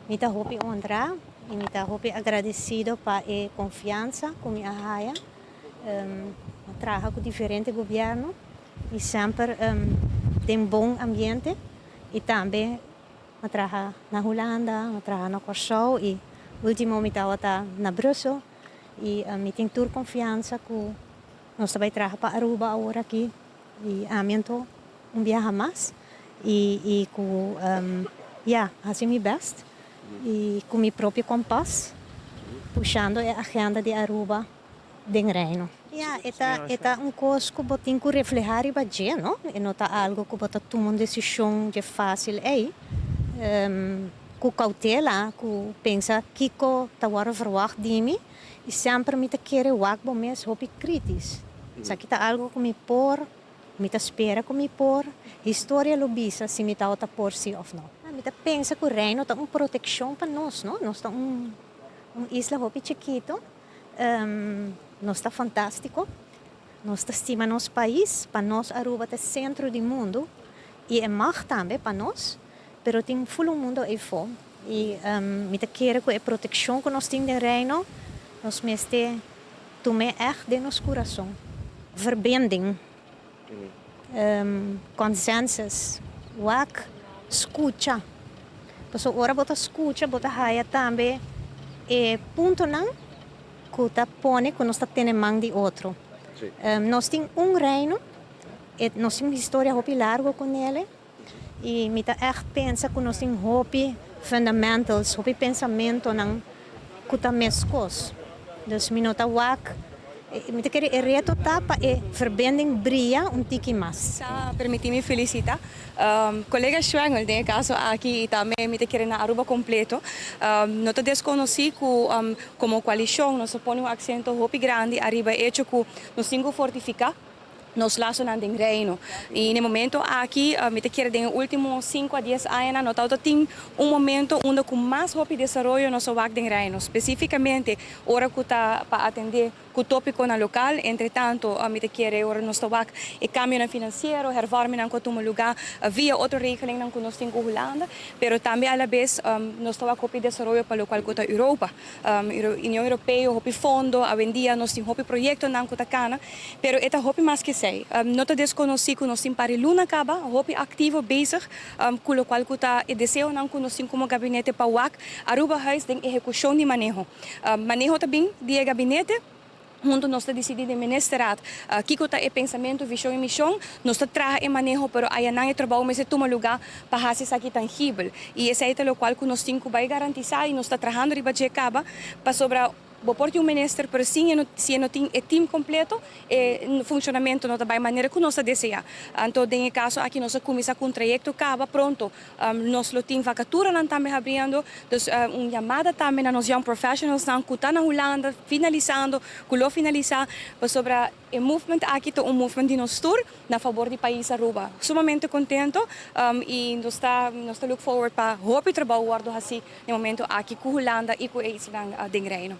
Mi ta hopi honra y mi ta hopi agradecido pa e confiansa cu mi a haya. Mi a traha cu diferente gobierno y semper den bon ambiente y tambe mi a traha na Hulanda, mi a traha na Corsou y ultimo mi tawata na Brussel y mi tin tur confiansa cu nos ta bay traha pa Aruba awor aki y ami anto un biaha mas y cu, ya, haci mi best y cu mi propio kompas pushando e agenda di Aruba den Reino. Ya, e ta un cos cu bo tin cu refleha riba dje, no? E no ta algo cu bo ta tuma un decision dje facil ey. Cu cautela, cu pensa kico ta wordo verwacht di mi y semper mi ta kere wak bo mes hopi kritisch. Esaki ta algo cu mi por, mi ta spera cu mi por, historia lo bisa si mi ta por si of no. Mi ta pensa cu Reino ta un proteccion pa nos, no? Nos ta un isla hopi chikito, nos ta fantastico, nos ta stima nos pais, pa nos Aruba ta centro di mundo y e mag tambe pa nos, pero tin full un mundo eyfo. Y mi ta kere cu e proteccion cu nos tin den Reino, nos mester tuma echt den nos curason. Verbinding, consensus, wak, scucha. Paso ora bo ta scucha, bo ta haya tambe e puntonan cu ta pone cu nos ta tene man di otro. Nos tin un Reino, y nos tin un historia hopi largo cu ne, y mi ta echt pensa cu nos tin hopi fundamentals, hopi pensamentonan cu ta mescos. Dus mi no ta wak, mi ta kere e reto ta pa e verbinding bria un tiki mas. Permiti mi felicita colega Schwengle, den caso aki, y tambe mi ta kere na Aruba completo. No ta desconoci cu como coalicion nos ta pone un acento hopi grandi ariba hecho cu nos tin cu fortifica nos lasonan den Reino. Y na e momento aki, mi ta kere den ultimo 5 a 10 aña, no ta tin un momento unda cu mas hopi desaroyo nos a wak den Reino. Specificamente, ora cu ta pa atende cu topiconan local, entre tanto, mi ta kere ora nos ta wak e cambio financiero, hervorming cu tuma lugar via otro regeling cu nos tin cu Hulanda, pero tambe a la vez nos ta wak hopi desaroyo pa locual cu ta Europa. Union Europeo, hopi fondo, awendia nos tin hopi proyectonan cu ta cana, pero e ta hopi mas cu esey. No ta desconoci cu nos tin par di luna caba, hopi activo bezig, cu locual cu ta e deseonan cu nos tin como gabinete pa wak Aruba Huis den ehecucion di maneho. Maneho tambe di gabinete, hunto nos ta dicidi den ministerraad kico ta e pensamento, vision y mision, nos ta traha e maneho, pero eynan e trabou mester tuma lugar pa haci esaki tangibel. Y esey ta locual cu nos tin cu bay garantisa y nos ta trahando riba dje caba pasobra bo por tin un minister, pero si no tin e team completo, e funcionamento no ta bay manera cu nos ta desea. Anto, den caso aki nos a cuminsa cu un trayecto caba pronto, nos lo tin vacaturanan tambe habriendo, dus un yamada tambe na nos young professionals nan cu ta na Hulanda, finalisando, cu lo finalisa, pasobra e movement aki ta un movement di nos tur na fabor di pais Aruba. Sumamente contento y nos ta look forward pa hopi trabou wordo haci na e momento aki cu Hulanda y cu e islanan den Reino.